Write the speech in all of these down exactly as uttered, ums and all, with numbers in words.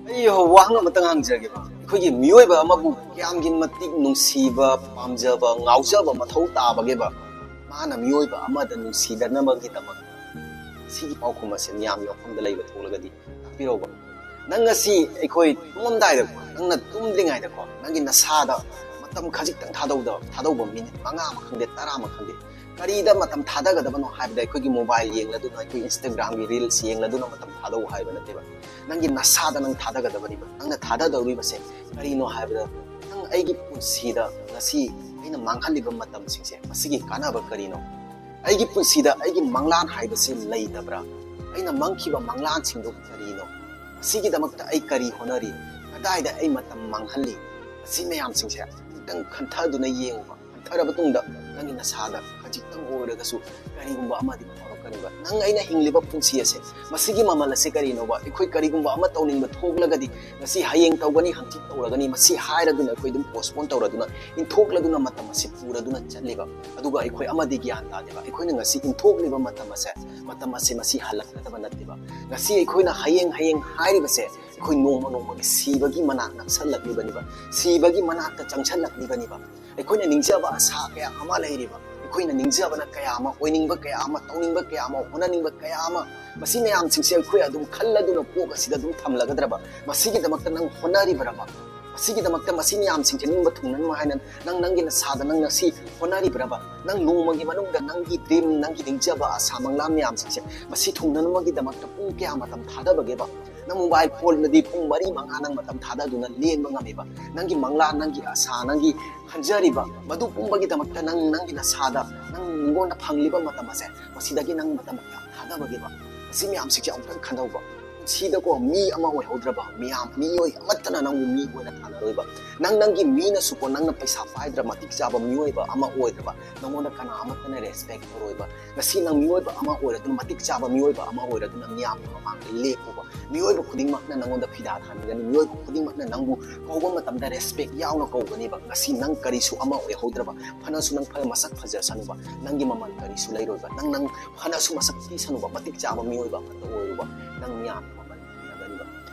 ꯑꯩ ꯋꯥꯍꯪ ꯑꯃꯇꯪ ꯍꯪꯖꯒꯦꯕ, ꯑꯩꯈꯣꯏꯒꯤ ꯃꯤꯑꯣꯏꯕ ꯑꯃꯕꯨ ꯀꯌꯥꯝꯒꯤ ꯃꯇꯤꯛ ꯅꯨꯡꯁꯤꯕ, ꯄꯥꯝꯖꯕ, ꯉꯥꯎꯖꯕ ꯃꯊꯧ ꯇꯥꯕꯒꯦꯕ? ꯃꯥꯅ ꯃꯤꯑꯣꯏꯕ ꯑꯃꯗ ꯅꯨꯡꯁꯤꯗꯅꯕꯒꯤꯗꯃꯛ꯫ ꯁꯤꯒꯤ ꯄꯥꯎꯈꯨꯝ ꯑꯁꯦ ꯃꯤꯌꯥꯝꯒꯤ ꯃꯐꯝꯗ ꯂꯩꯕ ꯊꯣꯛꯂꯒꯗꯤ ꯇꯥꯛꯄꯤꯔꯧꯕ꯫ ꯅꯪ ꯉꯁꯤ ꯑꯩꯈꯣꯏ ꯇꯨꯝꯃꯝꯗꯥꯏꯗꯀꯣ, ꯅꯪꯅ ꯇꯨꯝꯗ꯭ꯔꯤꯉꯩꯗꯀꯣ, ꯅꯪꯒꯤ ꯅꯁꯥꯗ ꯃꯇꯝ ꯈꯖꯤꯛꯇꯪ ꯊꯥꯗꯧꯗ ꯊꯥꯗꯧꯕ, ꯃꯤꯅꯤꯠ ꯃꯉꯥ ꯑꯃ ꯈꯪꯗꯦ, ꯇꯔꯥ ꯑꯃ ꯈꯪꯗꯦ, ꯀꯔꯤꯗ ꯃꯇꯝ ꯊꯥꯗꯒꯗꯕꯅꯣ ꯍꯥꯏꯕꯗ, ꯑꯩꯈꯣꯏꯒꯤ mobile ꯌꯦꯡꯂꯗꯨꯅ, ꯑꯩꯈꯣꯏ Instagram ꯒꯤ reels ꯌꯦꯡꯂꯗꯨꯅ ꯃꯇꯝ ꯊꯥꯗꯧ ꯍꯥꯏꯕ ꯅꯠꯇꯦꯕ꯫ ꯅꯪꯒꯤ ꯅꯁꯥꯗ ꯅꯪ ꯊꯥꯗꯒꯗꯕꯅꯤꯕ꯫ ꯅꯪꯅ ꯊꯥꯗꯗꯧꯔꯤꯕꯁꯦ ꯀꯔꯤꯅꯣ ꯍꯥꯏꯕꯗ, ꯅꯪ ꯑꯩꯒꯤ ꯄꯨꯟꯁꯤꯗ ꯉꯁꯤ ꯑꯩꯅ ꯃꯥꯡꯍꯜꯂꯤꯕ ꯃꯇꯝꯁꯤꯡꯁꯦ, ꯃꯁꯤꯒꯤ ꯀꯥꯟꯅꯕ ꯀꯔꯤꯅꯣ? ꯑꯩꯒꯤ ꯄꯨꯟꯁꯤꯗ ꯑꯩꯒꯤ ꯃꯪꯂꯥꯟ ꯍꯥꯏꯕꯁꯤ ꯂꯩꯇꯕ꯭ꯔꯥ? ꯑꯩꯅ ꯃꯪꯈꯤꯕ ꯃꯪꯂꯥꯟꯁꯤꯡꯗꯨ ꯀꯔꯤꯅꯣ? ꯃꯁꯤꯒꯤꯗꯃꯛꯇ ꯑꯩ ꯀꯔꯤ ꯍꯣꯠꯅꯔꯤ? ꯀꯗꯥꯏꯗ ꯑꯩ ꯃꯇꯝ ꯃꯥꯡꯍꯜꯂꯤ? ꯃꯁꯤ ꯃꯌꯥꯝꯁꯤꯡꯁꯦ ꯑꯃꯨꯛꯇꯪ ꯈꯟꯊꯗꯨꯅ ꯌꯦꯡꯉꯨꯕ꯫ ꯈꯟꯊꯔꯕ ꯃꯇꯨꯡꯗ ꯅꯪꯒꯤ ꯅꯁꯥꯗ ꯈꯖꯤꯛꯇꯪ ꯑꯣꯏꯔꯒꯁꯨ ꯀꯔꯤꯒꯨꯝꯕ ꯑꯃꯗꯤ ꯐꯥꯎꯔꯛꯀꯅꯤꯕ꯫ ꯅꯪ ꯑꯩꯅ ꯍꯤꯡꯂꯤꯕ ꯄꯨꯟꯁꯤ ꯑꯁꯦ, ꯃꯁꯤꯒꯤ ꯃꯃꯜ ꯑꯁꯦ ꯀꯔꯤꯅꯣꯕ? ꯑꯩꯈꯣꯏ ꯀꯔꯤꯒꯨꯝꯕ ꯑꯃ ꯇꯧꯅꯤꯡꯕ ꯊꯣꯛꯂꯒꯗꯤ, ꯉꯁꯤ ꯍꯌꯦꯡ ꯇꯧꯒꯅꯤ, ꯍꯪꯆꯤꯠ ꯇꯧꯔꯒꯅꯤ, ꯃꯁꯤ ꯍꯥꯏꯔꯗꯨꯅ ꯑꯩꯈꯣꯏ ꯑꯗꯨꯝ postpone ꯇꯧꯔꯗꯨꯅ, ꯏꯟꯊꯣꯛꯂꯗꯨꯅ ꯃꯇꯝ ꯑꯁꯤ ꯄꯨꯔꯗꯨꯅ ꯆꯠꯂꯤꯕ꯫ ꯑꯗꯨꯒ ꯑꯩꯈꯣꯏ ꯑꯃꯗꯤ ꯒ꯭ꯌꯥꯟ ꯇꯥꯗꯦꯕ꯫ ꯑꯩꯈꯣꯏꯅ ꯉꯁꯤ ꯏꯟꯊꯣꯛꯂꯤꯕ ꯃꯇꯝ ꯑꯁꯦ, ꯃꯇꯝ ꯑꯁꯦ ꯃꯁꯤ ꯍꯜꯂꯛꯀꯗꯕ ꯅꯠꯇꯦꯕ꯫ ꯉꯁꯤ ꯑꯩꯈꯣꯏꯅ ꯍꯌꯦꯡ, ꯍꯌꯦꯡ ꯍꯥꯏꯔꯤꯕꯁꯦ, ꯑꯩꯈꯣꯏ ꯅꯣꯡꯃ ꯅꯣꯡꯃꯒꯤ ꯁꯤꯕꯒꯤ ꯃꯅꯥꯛ ꯅꯛꯁꯜꯂꯛꯂꯤꯕꯅꯤꯕ, ꯁꯤꯕꯒꯤ ꯃꯅꯥꯛꯇ ꯆꯪꯁꯜꯂꯛꯂꯤꯕꯅꯤꯕ꯫ ꯑꯩꯈꯣꯏꯅ ꯅꯤꯡꯖꯕ ꯑꯁꯥ ꯀꯌꯥ ꯑꯃ ꯂꯩꯔꯤꯕ, ꯑꯩꯈꯣꯏꯅ ꯅꯤꯡꯖꯕꯅ ꯀꯌꯥ ꯑꯃ, ꯑꯣꯏꯅꯤꯡꯕ ꯀꯌꯥ ꯑꯃ, ꯇꯧꯅꯤꯡꯕ ꯀꯌꯥ ꯑꯃ, ꯍꯣꯠꯅꯅꯤꯡꯕ ꯀꯌꯥ ꯑꯃ, ꯃꯁꯤ ꯃꯌꯥꯝꯁꯤꯡꯁꯦ ꯑꯩꯈꯣꯏ ꯑꯗꯨꯝ ꯈꯜꯂꯗꯨꯅ ꯀꯣꯛ ꯑꯁꯤꯗ ꯑꯗꯨꯝ ꯊꯝꯂꯒꯗ꯭ꯔꯕ? ꯃꯁꯤꯒꯤꯗꯃꯛꯇ ꯅꯪ ꯍꯣꯠꯅꯔꯤꯕ꯭ꯔꯕ? ꯃꯁꯤꯒꯤꯗꯃꯛꯇ ꯃꯁꯤ ꯃꯌꯥꯝꯁꯤꯡꯁꯦ ꯅꯤꯡꯕ ꯊꯨꯡꯅꯅꯕ ꯍꯥꯏꯅ ꯅꯪ ꯅꯪꯒꯤ ꯅꯁꯥꯗ ꯅꯪ ꯉꯁꯤ ꯍꯣꯠꯅꯔꯤꯕ꯭ꯔꯕ? ꯅꯪ ꯅꯣꯡꯃꯒꯤ ꯃꯅꯨꯡꯗ ꯅꯪꯒꯤ dream, ꯅꯪꯒꯤ ꯅꯤꯡꯖꯕ ꯑꯁꯥ ꯃꯪꯂꯥꯟ ꯃꯌꯥꯝꯁꯤꯡꯁꯦ ꯃꯁꯤ ꯊꯨꯡꯅꯅꯕꯒꯤꯗꯃꯛꯇ ꯄꯨꯡ ꯀꯌꯥ ꯃꯇꯝ ꯊꯥꯗꯕꯒꯦꯕ? ꯅꯪ mobile phone ꯗꯗꯤ ꯄꯨꯡ ꯃꯔꯤ ꯃꯉꯥ ꯅꯪ ꯃꯇꯝ ꯊꯥꯗꯗꯨꯅ ꯂꯦꯟꯕ ꯉꯝꯃꯤꯕ? ꯅꯪꯒꯤ ꯃꯪꯂꯥꯟ, ꯅꯪꯒꯤ ꯑꯁꯥ, ꯅꯪꯒꯤ ꯈꯟꯖꯔꯤꯕ ꯃꯗꯨ ꯄꯨꯝꯕꯒꯤꯗꯃꯛꯇ ꯅꯪ ꯅꯪꯒꯤ ꯅꯁꯥꯗ, ꯅꯪ ꯅꯉꯣꯟꯗ ꯐꯪꯂꯤꯕ ꯃꯇꯝ ꯑꯁꯦ, ꯃꯁꯤꯗꯒꯤ ꯅꯪ ꯃꯇꯝ ꯀꯌꯥ ꯊꯥꯗꯕꯒꯦꯕ? ꯃꯁꯤ ꯃꯌꯥꯝꯁꯤꯡꯁꯦ ꯑꯃꯨꯛꯇꯪ ꯈꯟꯗꯧꯕ꯫ ꯄꯨꯟꯁꯤꯗꯀꯣ, ꯃꯤ ꯑꯃ ꯑꯣꯏꯍꯧꯗ꯭ꯔꯕ, ꯃꯤꯌꯥꯝ, ꯃꯤꯑꯣꯏ ꯑꯃꯠꯇꯅ ꯅꯪꯕꯨ ꯃꯤ ꯑꯣꯏꯅ ꯊꯥꯅꯔꯣꯏꯕ꯫ ꯅꯪ ꯅꯪꯒꯤ ꯃꯤꯅꯁꯨꯀꯣ, ꯅꯪꯅ ꯄꯩꯁꯥ ꯄꯥꯏꯗ꯭ꯔ, ꯃꯇꯤꯛ ꯆꯥꯕ ꯃꯤꯑꯣꯏꯕ ꯑꯃ ꯑꯣꯏꯗ꯭ꯔꯕ, ꯅꯪꯉꯣꯟꯗ ꯀꯅꯥ ꯑꯃꯠꯇꯅ respect ꯇꯧꯔꯣꯏꯕ꯫ ꯉꯁꯤ ꯅꯪ ꯃꯤꯑꯣꯏꯕ ꯑꯃ ꯑꯣꯏꯔꯗꯨꯅ, ꯃꯇꯤꯛ ꯆꯥꯕ ꯃꯤꯑꯣꯏꯕ ꯑꯃ ꯑꯣꯏꯔꯗꯨꯅ ꯃꯤꯌꯥꯝꯒꯤ ꯃꯃꯥꯡꯗ ꯂꯦꯞꯄꯨꯕ꯫ ꯃꯤꯑꯣꯏꯕ ꯈꯨꯗꯤꯡꯃꯛꯅ ꯅꯪꯉꯣꯟꯗ ꯐꯤꯗꯥ ꯊꯥꯅꯒꯅꯤ꯫ ꯃꯤꯑꯣꯏꯕ ꯈꯨꯗꯤꯡꯃꯛꯅ ꯅꯪꯕꯨ ꯀꯧꯕ ꯃꯇꯝꯗ respect ꯌꯥꯎꯅ ꯀꯧꯒꯅꯤꯕ꯫ ꯉꯁꯤ ꯅꯪ ꯀꯔꯤꯁꯨ ꯑꯃ ꯑꯣꯏꯍꯧꯗ꯭ꯔꯕ, ꯐꯅꯁꯨ ꯅꯪ ꯐ-, ꯃꯁꯛ ꯐꯖꯁꯅꯨꯕ, ꯅꯪꯒꯤ ꯃꯃꯜ ꯀꯔꯤꯁꯨ ꯂꯩꯔꯣꯏꯕ꯫ ꯅꯪ, ꯅꯪ ꯐꯅꯁꯨ ꯃꯁꯛ ꯊꯤꯁꯅꯨꯕ, ꯃꯇꯤꯛ ꯆꯥꯕ ꯃꯤꯑꯣꯏꯕ ꯑꯃꯠꯇ ꯑꯣꯏꯔꯨꯕ, ꯅꯪ ꯃꯤꯌꯥꯝꯒꯤ ꯃꯃꯜ ꯐꯪꯅꯒꯅꯤꯕ꯫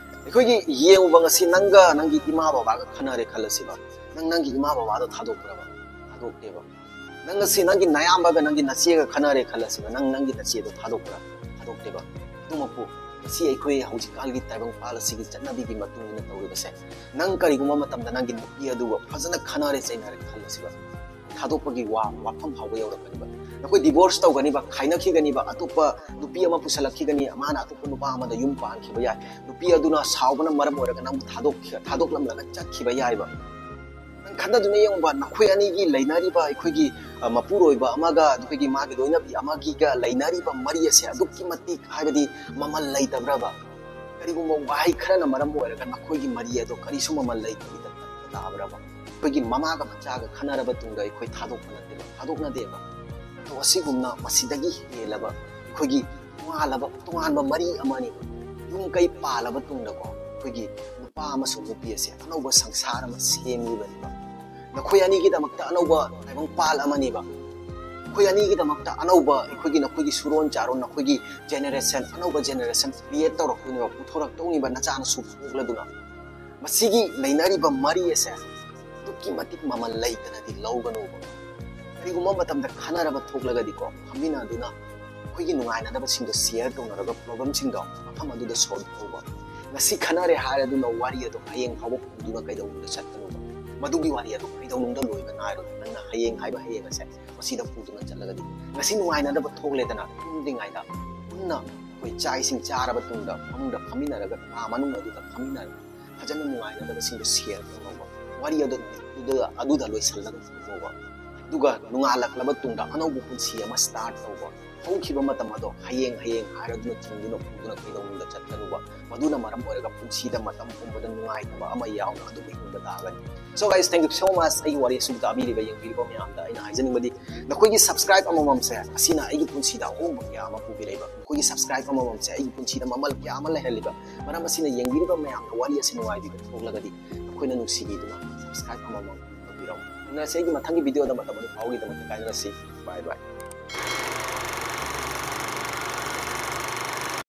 ꯑꯩꯈꯣꯏꯒꯤ ꯌꯦꯡꯉꯨꯕ, ꯉꯁꯤ ꯅꯪꯒ ꯅꯪꯒꯤ ꯏꯃꯥ ꯕꯕꯥꯒ ꯈꯟꯅꯔꯦ ꯈꯜꯂꯁꯤꯕ, ꯅꯪ ꯅꯪꯒꯤ ꯏꯃꯥ ꯕꯕꯥꯗꯣ ꯊꯥꯗꯣꯛꯄ꯭ꯔꯕ? ꯊꯥꯗꯣꯛꯇꯦꯕ꯫ ꯅꯪ ꯉꯁꯤ ꯅꯪꯒꯤ ꯅꯌꯥꯝꯕꯒ ꯅꯪꯒꯤ ꯅꯆꯦꯒ ꯈꯟꯅꯔꯦ ꯈꯜꯂꯁꯤꯕ, ꯅꯪ ꯅꯪꯒꯤ ꯅꯆꯦꯗꯣ ꯊꯥꯗꯣꯛꯄ꯭ꯔꯥ? ꯊꯥꯗꯣꯛꯇꯦꯕ꯫ ꯑꯗꯨꯃꯛꯄꯨ ꯉꯁꯤ ꯑꯩꯈꯣꯏ ꯍꯧꯖꯤꯛꯀꯥꯟꯒꯤ ꯇꯥꯏꯕꯪꯄꯥꯜ ꯑꯁꯤꯒꯤ ꯆꯠꯅꯕꯤꯒꯤ ꯃꯇꯨꯡ ꯏꯟꯅ ꯇꯧꯔꯤꯕꯁꯦ, ꯅꯪ ꯀꯔꯤꯒꯨꯝꯕ ꯃꯇꯝꯗ ꯅꯪꯒꯤ ꯅꯨꯄꯤ ꯑꯗꯨꯒ ꯐꯖꯅ ꯈꯟꯅꯔꯦ ꯆꯩꯅꯔꯦ ꯈꯜꯂꯁꯤꯕ, ꯊꯥꯗꯣꯛꯄꯒꯤ ꯋꯥ, ꯋꯥꯐꯝ ꯐꯥꯎꯕ ꯌꯧꯔꯛꯀꯅꯤꯕ꯫ ꯅꯈꯣꯏ divorce ꯇꯧꯒꯅꯤꯕ, ꯈꯥꯏꯅꯈꯤꯒꯅꯤꯕ, ꯑꯇꯣꯞꯄ ꯅꯨꯄꯤ ꯑꯃ ꯄꯨꯁꯜꯂꯛꯈꯤꯒꯅꯤ, ꯃꯥꯅ ꯑꯇꯣꯞꯄ ꯅꯨꯄꯥ ꯑꯃꯗ ꯌꯨꯝ ꯄꯥꯟꯈꯤꯕ ꯌꯥꯏ꯫ ꯅꯨꯄꯤ ꯑꯗꯨꯅ ꯁꯥꯎꯕꯅ ꯃꯔꯝ ꯑꯣꯏꯔꯒ ꯅꯪꯕꯨ ꯊꯥꯗꯣꯛꯈꯤ-, ꯊꯥꯗꯣꯛꯂꯝꯂꯒ ꯆꯠꯈꯤꯕ ꯌꯥꯏꯕ꯫ ꯅꯪ ꯈꯟꯊꯗꯨꯅ ꯌꯦꯡꯉꯨꯕ, ꯅꯈꯣꯏ ꯑꯅꯤꯒꯤ ꯂꯩꯅꯔꯤꯕ ꯑꯩꯈꯣꯏꯒꯤ, ꯑ, ꯃꯄꯨꯔꯣꯏꯕ ꯑꯃꯒ ꯑꯩꯈꯣꯏꯒꯤ ꯃꯥꯒꯤ ꯂꯣꯏꯅꯕꯤ ꯑꯃꯒꯤꯒ ꯂꯩꯅꯔꯤꯕ ꯃꯔꯤ ꯑꯁꯦ ꯑꯗꯨꯛꯀꯤ ꯃꯇꯤꯛ, ꯍꯥꯏꯕꯗꯤ, ꯃꯃꯜ ꯂꯩꯇꯕ꯭ꯔꯕ? ꯀꯔꯤꯒꯨꯝꯕ ꯋꯥꯍꯩ ꯈꯔꯅ ꯃꯔꯝ ꯑꯣꯏꯔꯒ ꯅꯈꯣꯏꯒꯤ ꯃꯔꯤ ꯑꯗꯣ ꯀꯔꯤꯁꯨ ꯃꯃꯜ ꯂꯩꯇꯕꯤꯗ ꯇꯠꯄ ꯇꯥꯕ꯭ꯔꯕ? ꯑꯩꯈꯣꯏꯒꯤ ꯃꯃꯥꯒ ꯃꯆꯥꯒ ꯈꯟꯅꯔꯕ ꯇꯨꯡꯗ ꯑꯩꯈꯣꯏ ꯊꯥꯗꯣꯛꯄ ꯅꯠꯇꯦꯕ, ꯊꯥꯗꯣꯛꯅꯗꯦꯕ꯫ ꯑꯗꯣ ꯑꯁꯤꯒꯨꯝꯅ ꯃꯁꯤꯗꯒꯤ ꯍꯦꯜꯂꯕ ꯑꯩꯈꯣꯏꯒꯤ ꯇꯣꯉꯥꯜꯂꯕ, ꯇꯣꯉꯥꯟꯕ ꯃꯔꯤ ꯑꯃꯅꯤ꯫ ꯌꯨꯝ ꯀꯩ ꯄꯥꯜꯂꯕ ꯇꯨꯡꯗꯀꯣ, ꯑꯩꯈꯣꯏꯒꯤ ꯅꯨꯄꯥ ꯑꯃꯁꯨꯡ ꯅꯨꯄꯤ ꯑꯁꯦ ꯑꯅꯧꯕ ꯁꯪꯁꯥꯔ ꯑꯃ ꯁꯦꯝꯂꯤꯕꯅꯦꯕ꯫ ꯅꯈꯣꯏ ꯑꯅꯤꯒꯤꯗꯃꯛꯇ ꯑꯅꯧꯕ ꯇꯥꯏꯕꯪꯄꯥꯜ ꯑꯃꯅꯦꯕ꯫ ꯑꯩꯈꯣꯏ ꯑꯅꯤꯒꯤꯗꯃꯛꯇ ꯑꯅꯧꯕ, ꯑꯩꯈꯣꯏꯒꯤ, ꯅꯈꯣꯏꯒꯤ ꯁꯨꯔꯣꯟ ꯆꯥꯔꯣꯟ, ꯅꯈꯣꯏꯒꯤ generation, ꯑꯅꯧꯕ generation create ꯇꯧꯔꯛꯇꯣꯏꯅꯦꯕ, ꯄꯨꯊꯣꯔꯛꯇꯧꯅꯤꯕ, ꯅꯆꯥꯅꯁꯨ ꯄꯣꯛꯂꯗꯨꯅ꯫ ꯃꯁꯤꯒꯤ ꯂꯩꯅꯔꯤꯕ ꯃꯔꯤ ꯑꯁꯦ ꯑꯗꯨꯛꯀꯤ ꯃꯇꯤꯛ ꯃꯃꯜ ꯂꯩꯇꯅꯗꯤ ꯂꯧꯒꯅꯨꯕ꯫ ꯀꯔꯤꯒꯨꯝꯕ ꯃꯇꯝꯗ ꯈꯟꯅꯔꯕ ꯊꯣꯛꯂꯒꯗꯤꯀꯣ, ꯐꯝꯃꯤꯟꯅꯗꯨꯅ ꯑꯩꯈꯣꯏꯒꯤ ꯅꯨꯡꯉꯥꯏꯅꯗꯕꯁꯤꯡꯗꯣ share ꯇꯧꯅꯔꯒ problemꯁꯤꯡꯗꯣ ꯃꯐꯝ ꯑꯗꯨꯗ solve ꯇꯧꯕ꯫ ꯉꯁꯤ ꯈꯟꯅꯔꯦ ꯍꯥꯏꯔꯗꯨꯅ ꯋꯥꯔꯤ ꯑꯗꯣ ꯍꯌꯦꯡ ꯐꯥꯎꯕ ꯄꯨꯗꯨꯅ ꯀꯩꯗꯧꯅꯨꯡꯗ ꯆꯠꯀꯅꯨꯕ꯫ ꯃꯗꯨꯒꯤ ꯋꯥꯔꯤ ꯑꯗꯣ ꯀꯩꯗꯧꯅꯨꯡꯗ ꯂꯣꯏꯅ ꯉꯥꯏꯔꯣꯏ꯫ ꯅꯪꯅ ꯍꯌꯦꯡ ꯍꯥꯏꯕ ꯍꯌꯦꯡ ꯑꯁꯦ ꯃꯁꯤꯗ ꯄꯨꯗꯨꯅ ꯆꯠꯂꯒꯗꯤ, ꯉꯁꯤ ꯅꯨꯡꯉꯥꯏꯅꯗꯕ ꯊꯣꯛꯂꯦꯗꯅ, ꯇꯨꯝꯗ꯭ꯔꯤꯉꯩꯗ ꯄꯨꯟꯅ ꯑꯩꯈꯣꯏ ꯆꯥꯛ ꯏꯁꯤꯡ ꯆꯥꯔꯕ ꯇꯨꯡꯗ ꯐꯃꯨꯡꯗ ꯐꯝꯃꯤꯟꯅꯔꯒ, ꯀꯥ ꯃꯅꯨꯡ ꯑꯗꯨꯗ ꯐꯝꯃꯤꯟꯅꯔꯒ ꯐꯖꯅ ꯅꯨꯡꯉꯥꯏꯅꯗꯕꯁꯤꯡꯗꯣ share ꯇꯧꯅꯧꯕ꯫ ꯋꯥꯔꯤ ꯑꯗꯨ ꯑꯗꯨꯗ, ꯑꯗꯨꯗ ꯂꯣꯏꯁꯤꯜꯂꯒ ꯊꯝꯃꯧꯕ꯫ ꯑꯗꯨꯒ ꯅꯣꯡꯉꯥꯜꯂꯛꯂꯕ ꯇꯨꯡꯗ ꯑꯅꯧꯕ ꯄꯨꯟꯁꯤ ꯑꯃ start ꯇꯧꯕ꯫ ꯍꯧꯈꯤꯕ ꯃꯇꯝ ꯑꯗꯣ ꯍꯌꯦꯡ, ꯍꯌꯦꯡ ꯍꯥꯏꯔꯗꯨꯅ ꯆꯤꯡꯗꯨꯅ ꯄꯨꯗꯨꯅ ꯀꯩꯗꯧꯅꯨꯡꯗ ꯆꯠꯀꯅꯨꯕ꯫ ꯃꯗꯨꯅ ꯃꯔꯝ ꯑꯣꯏꯔꯒ ꯄꯨꯟꯁꯤꯗ ꯃꯇꯝ ꯄꯨꯝꯕꯗ ꯅꯨꯡꯉꯥꯏꯇꯕ ꯑꯃ ꯌꯥꯎꯅ ꯑꯗꯨꯝ ꯍꯤꯡꯕ ꯇꯥꯒꯅꯤ꯫ So guys, thank you so much꯫ ꯑꯩꯒꯤ ꯋꯥꯔꯤ ꯑꯁꯤꯕꯨ ꯇꯥꯕꯤꯔꯤꯕ, ꯌꯦꯡꯕꯤꯔꯤꯕ ꯃꯌꯥꯝꯗ ꯑꯩꯅ ꯍꯥꯏꯖꯅꯤꯡꯕꯗꯤ, ꯅꯈꯣꯏꯒꯤ subscribe ꯑꯃꯃꯝꯁꯦ ꯑꯁꯤꯅ ꯑꯩꯒꯤ ꯄꯨꯟꯁꯤꯗ ꯑꯍꯣꯡꯕ ꯀꯌꯥ ꯑꯃ ꯄꯨꯕꯤꯔꯛꯏꯕ, ꯅꯈꯣꯏꯒꯤ subscribe ꯑꯃꯃꯝꯁꯦ ꯑꯩꯒꯤ ꯄꯨꯟꯁꯤꯗ ꯃꯃꯜ ꯀꯌꯥ ꯑꯃ ꯂꯩꯍꯜꯂꯤꯕ꯫ ꯃꯔꯝ ꯑꯁꯤꯅ ꯌꯦꯡꯕꯤꯔꯤꯕ ꯃꯌꯥꯝꯅ ꯋꯥꯔꯤ ꯑꯁꯤ ꯅꯨꯡꯉꯥꯏꯕꯤꯕ ꯊꯣꯛꯂꯒꯗꯤ, ꯅꯈꯣꯏꯅ ꯅꯨꯡꯁꯤꯕꯤꯗꯨꯅ subscribe ꯑꯃꯃꯝ ꯇꯧꯕꯤꯔꯛꯎ꯫ ꯎꯅꯁꯤ ꯑꯩꯒꯤ ꯃꯊꯪꯒꯤ videoꯗ, ꯃꯇꯝ ꯑꯗꯨ ꯐꯥꯎꯒꯤꯗꯃꯛꯇ ꯀꯥꯏꯅꯔꯁꯤ꯫ Bye bye꯫